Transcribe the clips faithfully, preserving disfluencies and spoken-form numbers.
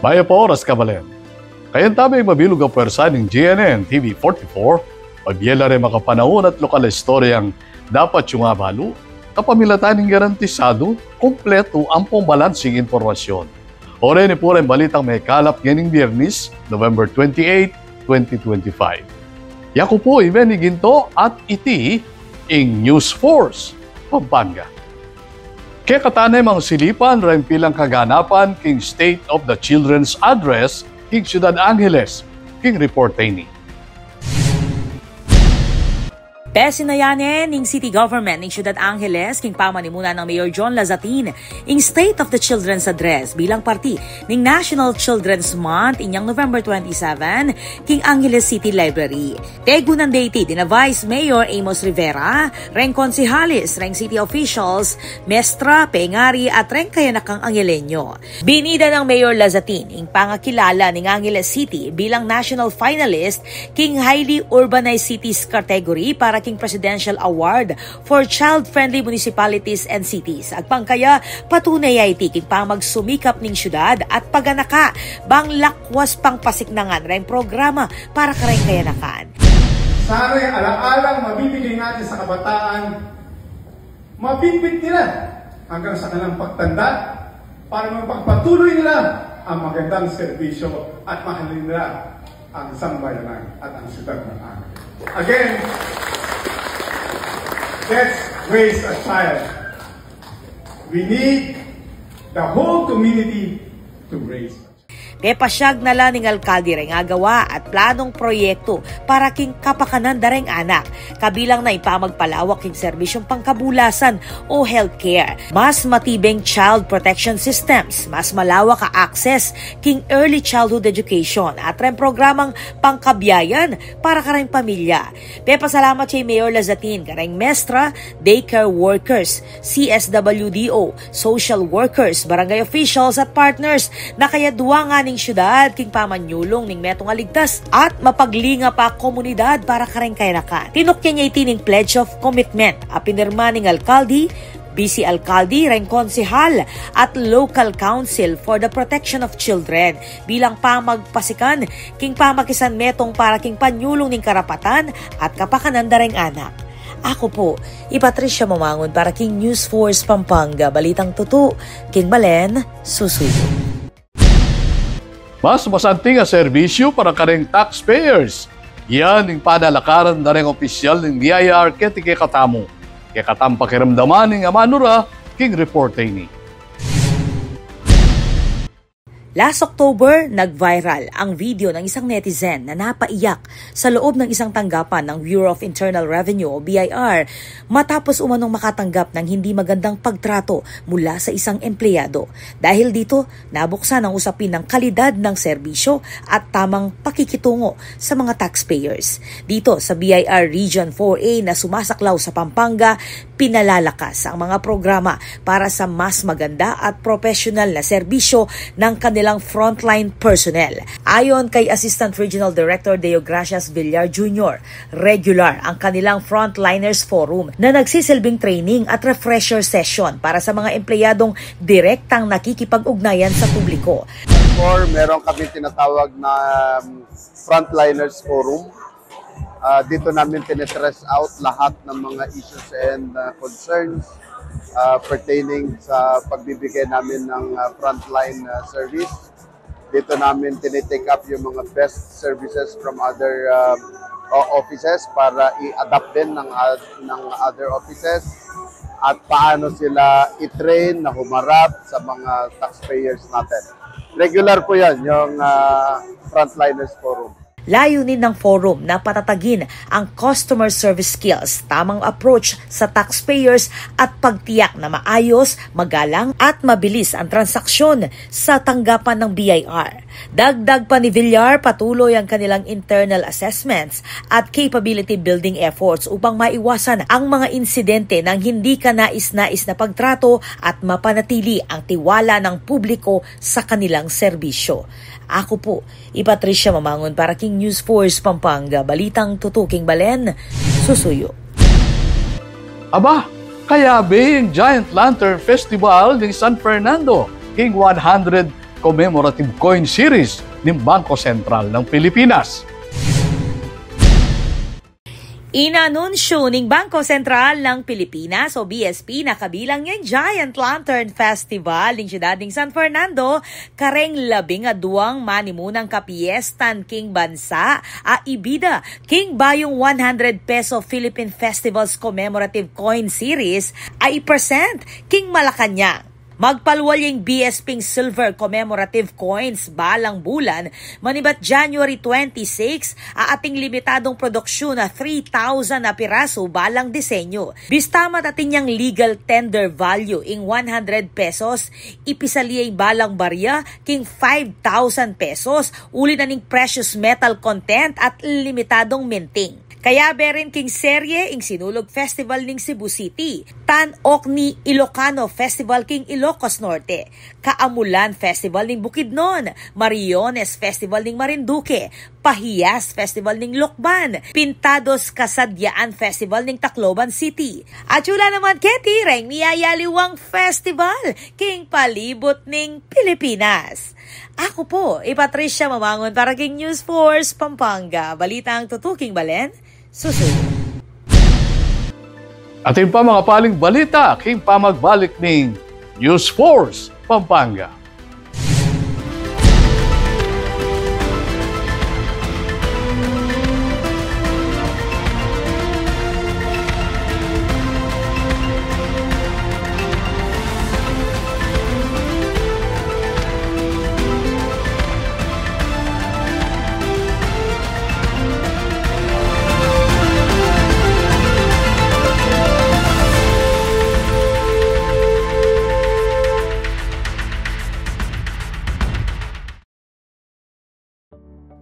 Mayap a oras, kabalen. Kayabe ing mabilug a pwersa ning G N N T V forty-four, mabie la reng makapanaun at lokal a istoryang dapat yu ngang abalu, kapamilatan ning garantisadu, kumpletu ampong balansing impormasyun. O reni pu reng balitang mekalap ngening Biernis, November twenty-eight, twenty twenty-five. Yaku pu i Benny Ginto at iti ing News Force Pampanga. Kekatamu neng silipan reng pilang kaganapan king State of the Children's Address king Ciudad Angeles, king report ini. Pesinayan ne ning City Government ning Ciudad Angeles king pamanimunan nang Mayor John Lazatin ing State of the Children's Address bilang parti ning National Children's Month inyang November twenty-seven king Angeles City Library. Tegunan de iti dina Vice Mayor Amos Rivera, reng konsehalis, reng city officials, mestra, pengari at reng kayanakang Angelenyo. Binida nang Mayor Lazatin ing pangakilala ning Angeles City bilang national finalist king Highly Urbanized Cities category para king Presidential Award for Child-Friendly Municipalities and Cities. Agpang kaya, patunay ya iti king pamagsumikap ning syudad at paganaka bang lakwas pang pasiknangan reng programa para kareng kayanakan. Sana yung alaalang mabibigay natin sa kabataan, mabitbit nila hanggang sa kanilang pagtanda para mapagpatuloy nila ang magandang serbisyo at mahalin nila ang sambayanan at ang syudad ng Angeles. Again, let's raise a child. We need the whole community to raise a child. Pepasyag na la ning alkalde reng agawa at planung proyektu para king kapakanan da reng anak, kabilang na ing pamagpalawak king serbisyung pangkabulasan o healthcare, mas matibeng child protection systems, mas malawak a access king early childhood education at reng programang pangkabiayan para kareng pamilya. Pepasalamat ya i Mayor Lazatin kareng mestra, daycare workers, C S W D O, social workers, barangay officials at partners na kayadwa ngan ning syudad king pamanyulung ning metung a ligtas at mapaglingap a komunidad para kareng kayanakan. Tinukyan ya iti ning Pledge of Commitment a pinirma ning alkalde, vice alkalde, reng konsehal at local council for the protection of children bilang pamagpasikan king pamakisanmetung para king panyulung ning karapatan at kapakanan da reng anak. Aku pu i Patricia Mamangun para king News Force Pampanga, balitang tutu king balen, susuyu. Mas masanting a serbisyu para kareng taxpayers. Yan ing panalakaran da reng opisyal ning B I R keti kekatamu. Kekatang pakiramdaman ning amanu ra king report ini. Last October, nag-viral ang video ng isang netizen na napaiyak sa loob ng isang tanggapan ng Bureau of Internal Revenue o B I R matapos umanong makatanggap ng hindi magandang pagtrato mula sa isang empleyado. Dahil dito, nabuksan ang usapin ng kalidad ng serbisyo at tamang pakikitungo sa mga taxpayers. Dito sa B I R Region four A na sumasaklaw sa Pampanga, pinalalakas ang mga programa para sa mas maganda at propesyonal na serbisyo ng kanilang frontline personnel. Ayon kay Assistant Regional Director Deo Gracias Villar Junior, regular ang kanilang Frontliners Forum na nagsisilbing training at refresher session para sa mga empleyadong direktang nakikipag-ugnayan sa publiko. Four, meron kami tinatawag na, um, Frontliners Forum. Ah, dito namin tinitrash out lahat ng mga issues and, ah, concerns, ah, pertaining sa pagbibigay namin ng, ah, frontline, ah, service. Dito namin tinitake up yung mga best services from other, ah, o-, offices para i-adapt din ng, ah, ng other offices at paano sila i-train na humarap sa mga taxpayers natin. Regular po yan, yung, ah, Frontliners Forum. Layunin ng forum na patatagin ang customer service skills, tamang approach sa taxpayers at pagtiyak na maayos, magalang at mabilis ang transaksyon sa tanggapan ng B I R. Dagdag pa ni Villar, patuloy ang kanilang internal assessments at capability building efforts upang maiwasan ang mga insidente ng hindi kanais-nais na pagtrato at mapanatili ang tiwala ng publiko sa kanilang serbisyo. Aku pu i Patricia Mamangun para king News Force Pampanga, balitang tutuking balen, susuyu. Aba, kayabe ing Giant Lantern Festival ning San Fernando king one hundred Commemorative Coin Series ning Bangko Sentral ng Pilipinas. Inanunsyo ning Bangko Sentral ng Pilipinas o B S P na kabilang ya ing Giant Lantern Festival ning siyudad ning San Fernando kareng labing aduang manimunang kapiestan king bansa a ibida king bayung one hundred peso Philippine Festivals Commemorative Coin Series a i-present king Malacañang. Magpalual ya ing B S P ing Silver Commemorative Coins balang bulan manibat January twenty-six, a ating limitadung produksyon a three thousand a pirasu balang disenyu. Bista matating yang legal tender value ing one hundred pesos, ipisali ya ing balang barya king five thousand pesos, uli na ning precious metal content at limitadung minting. Kayabe rin king serye ing Sinulog Festival ning Cebu City, Tan Okni Ilocano Festival king Ilocos Norte, Kaamulan Festival ning Bukidnon, Mariones Festival ning Marinduque, Pahias Festival ning Lucban, Pintados Kasadyaan Festival ning Tacloban City. At yula naman keti reng miyayaliwang festival king palibut ning Pilipinas. Aku pu i Patricia Mamangun para king News Force Pampanga. Balitang tutuking balen, susuyu. Atin pa mga paling balita king pamagbalik ning News Force Pampanga.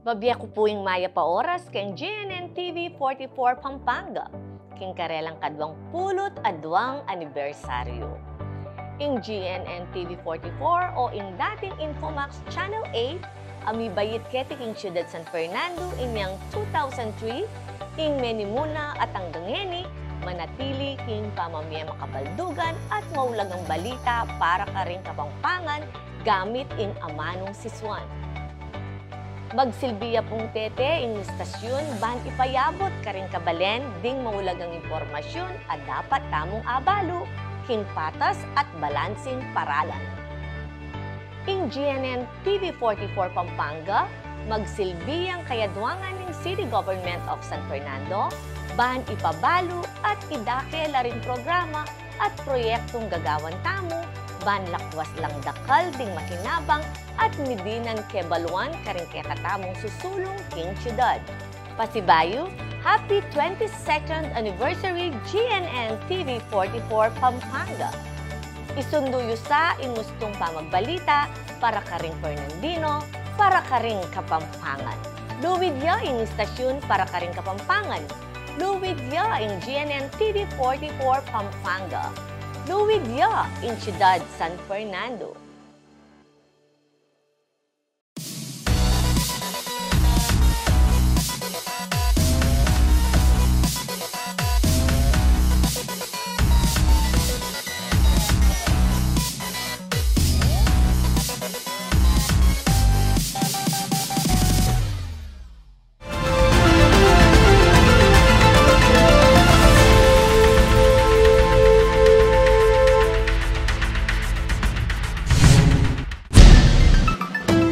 Mabie ku pu ing mayap a oras keng G N N T V forty-four Pampanga, keng karelang kaduang pulu't aduang anibersaryu. Ing G N N T V forty-four o ing dating Infomax Channel eight a mibait keti king Siyudad San Fernando inyang two thousand three, ing menimuna at anggang ngeni manatili king pamamie makabaldugan at maulagang balita para karing Kapampangan gamit ing amanung sisuan. Magsilbi ya pung tete ing istasyun ban ipayabut karing kabalen ding maulagang impormasyun a dapat tamung abalu king patas at balansing paralan. Ing G N N T V forty-four Pampanga, magsilbi yang kayadwangan ning City Government of San Fernando ban ipabalu at idake la ring programa at proyektung gagawan tamu ban lakwas lang dakal ding makinabang at midinan kebaluan karing kekatamung susulung king siyudad. Pasibayu, happy twenty-second anniversary G N N T V forty-four Pampanga. Isundu yu sa ing ustung pamagbalita para karing Fernandino, para karing Kapampangan. Luid ya ing istasyun para karing Kapampangan. Luid ya ing G N N T V forty-four Pampanga. Luid ya ing Siyudad San Fernando.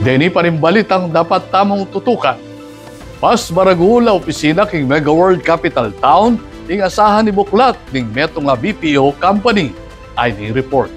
Deni pa ring balitang dapat tamung tutukan. Mas maragul a opisina king Mega World Capital Town ing asahan ibuklat ning metung a B P O company. Ay ning report.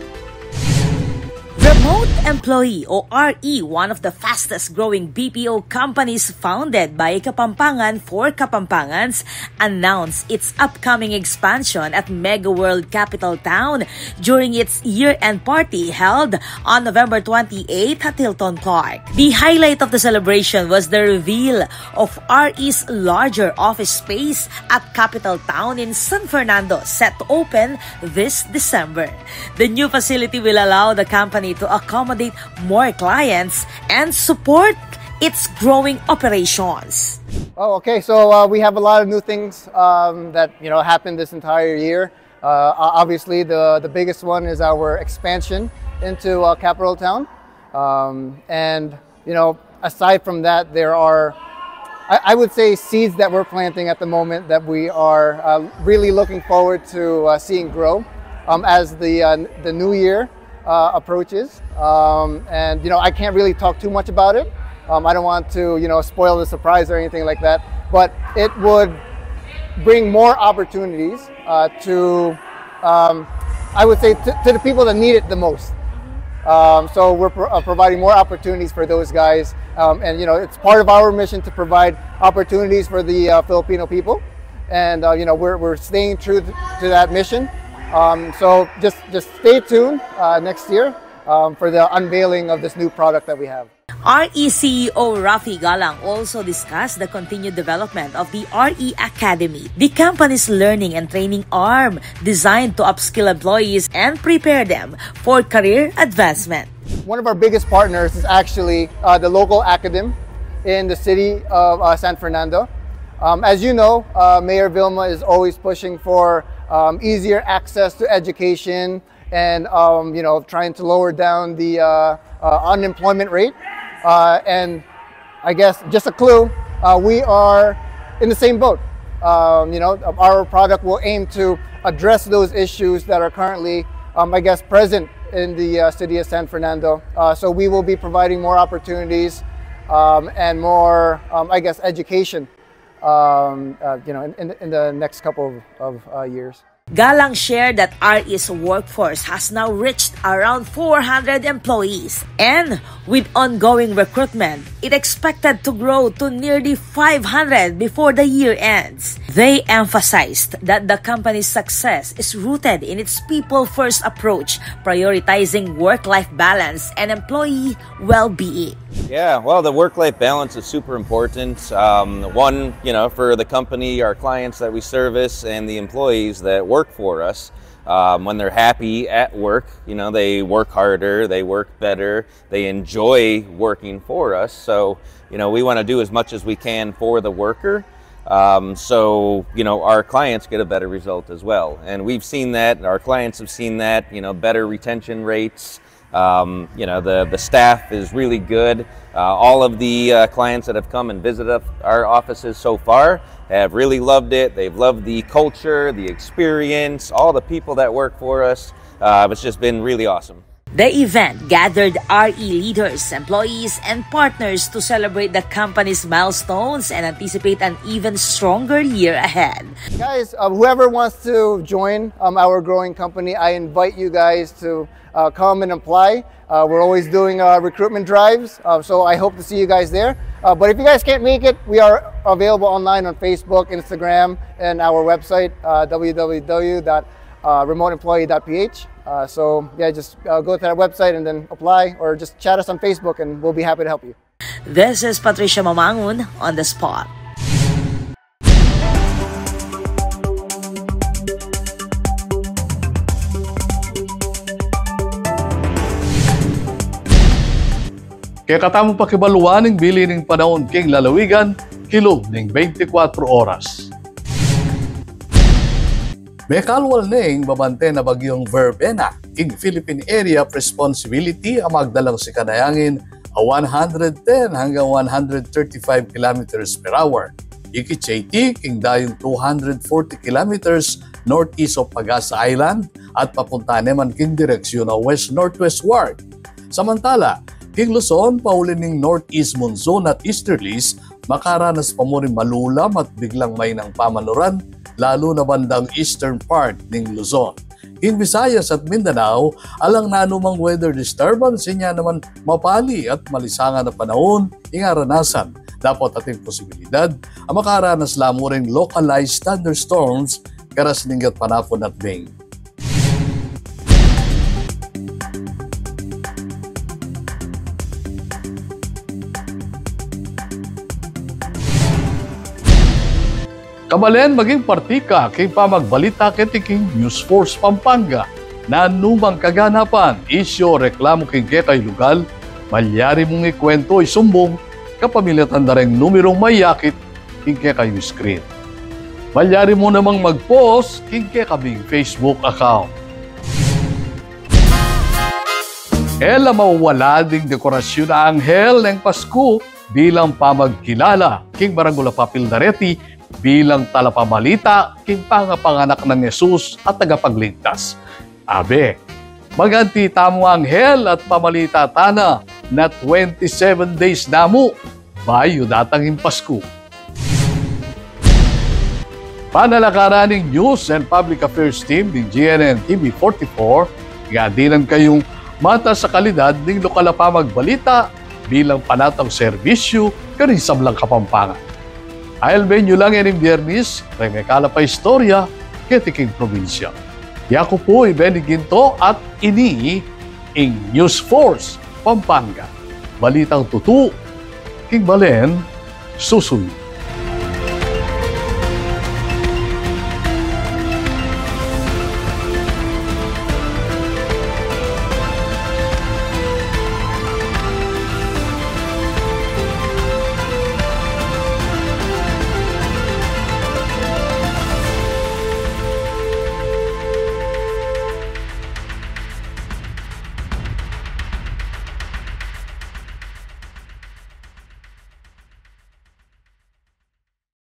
Remote Employee o R E, one of the fastest growing B P O companies founded by Kapampangan for Kapampangans, announced its upcoming expansion at Mega World Capital Town during its year-end party held on November twenty-eighth at Hilton Park. The highlight of the celebration was the reveal of R E's larger office space at Capital Town in San Fernando, set to open this December. The new facility will allow the company to accommodate more clients and support its growing operations. Oh, okay. So uh, we have a lot of new things um, that you know happened this entire year. Uh, o- obviously, the the biggest one is our expansion into uh, Capital Town, Um, and, you know, aside from that, there are, I, I would say, seeds that we're planting at the moment that we are, uh, really looking forward to, uh, seeing grow, um, as the, uh, the new year, uh, approaches. Um, and, you know, I can't really talk too much about it. Um, I don't want to, you know, spoil the surprise or anything like that. But it would bring more opportunities, uh, to, um, I would say, to, to the people that need it the most. Um, so we're pro- uh, providing more opportunities for those guys, um, and, you know, it's part of our mission to provide opportunities for the, uh, Filipino people, and, uh, you know, we're, we're staying true th- to that mission. Um, so just just stay tuned, uh, next year, um, for the unveiling of this new product that we have. R E C E O Rafi Galang also discussed the continued development of the R E Academy, the company's learning and training arm designed to upskill employees and prepare them for career advancement. One of our biggest partners is actually, uh, the local academy in the city of, uh, San Fernando. Um, as you know, uh, Mayor Vilma is always pushing for, um, easier access to education and, um, you know, trying to lower down the, uh, uh, unemployment rate. Uh, and I guess just a clue, uh, we are in the same boat. Um, you know, our product will aim to address those issues that are currently, um, I guess, present in the, uh, city of San Fernando. Uh, so we will be providing more opportunities, um, and more, um, I guess, education, um, uh, you know, in, in, in the next couple of, of, uh, years. Galang shared that R E's workforce has now reached around four hundred employees, and with ongoing recruitment, it expected to grow to nearly five hundred before the year ends. They emphasized that the company's success is rooted in its people-first approach, prioritizing work-life balance and employee well-being. Yeah, well, the work-life balance is super important. Um, one, you know, for the company, our clients that we service, and the employees that work for us. Um, when they're happy at work, you know, they work harder, they work better, they enjoy working for us. So, you know, we want to do as much as we can for the worker. Um, so, you know, our clients get a better result as well. And we've seen that, our clients have seen that, you know, better retention rates, um, you know, the, the staff is really good. Uh, all of the uh, clients that have come and visited our offices so far have really loved it. They've loved the culture, the experience, all the people that work for us. Uh, it's just been really awesome. The event gathered R E leaders, employees, and partners to celebrate the company's milestones and anticipate an even stronger year ahead. Guys, uh, whoever wants to join, um, our growing company, I invite you guys to, uh, come and apply. Uh, we're always doing, uh, recruitment drives, uh, so I hope to see you guys there. Uh, but if you guys can't make it, we are available online on Facebook, Instagram, and our website, uh, w w w dot remote employee dot p h. Uh, so yeah, just, uh, go to that website and then apply, or just chat us on Facebook, and we'll be happy to help you. This is Patricia Mamangun on the spot. Kekatamung pakibaluan ing bili ning panaun king lalawigan, kilub ning bente kwatro oras. Mekalwal ne ing babante na bagyung verbena king Philippine Area of Responsibility a magdalang sikan a angin a one hundred ten hanggang one hundred thirty-five kilometers per hour. Ikit ya iti king dayung two hundred forty kilometers northeast of Pagasa Island at papunta ne man king direksyun a west-northwestward. Samantala, king Luzon, pauli ning northeast monsoon at easterlies, makaranas pa mu ring malulam at biglang mainang pamanuran, lalu na bandang eastern part ning Luzon. King Visayas at Mindanao, alang nanumang weather disturbance, inya naman mapali at malisangan a panaun ing aranasan. Dapot atin posibilidad a makaranas la mu ring localized thunderstorms, karas ning gatpanapun at ding. Kabalen, maging parti ka king pamagbalita keti king News Force Pampanga. Nanumang kaganapan, isyu o reklamu king kekayung lugal, malyari mung ikuwentu o isumbung kapamilatan da reng numerung mayakit king kekayung screen. Malyari mu namang mag-post king kekaming Facebook account. E la mawala ding dekorasyun a anghel neng Pasku bilang pamagkilala king maragul a papil da reti bilang talapamalita king pangapanganak nang Jesus a Tagapagligtas. Abe, mag-anti tamung anghel at pamalita tana na twenty-seven days na mu bayu datang ing Pasku. Panalakaran ning News and Public Affairs Team ning G N N T V forty-four, ing adinan kayung matas a kalidad ning lokal a pamagbalita bilang panatang serbisyu karing sablang Kapampangan. Alben yu lang ining Biyernes, reng mekalap a istorya keti king probinsya. Yaku pu i Benny Ginto at ini ing News Force Pampanga. Balitang tutu king balen susuyu.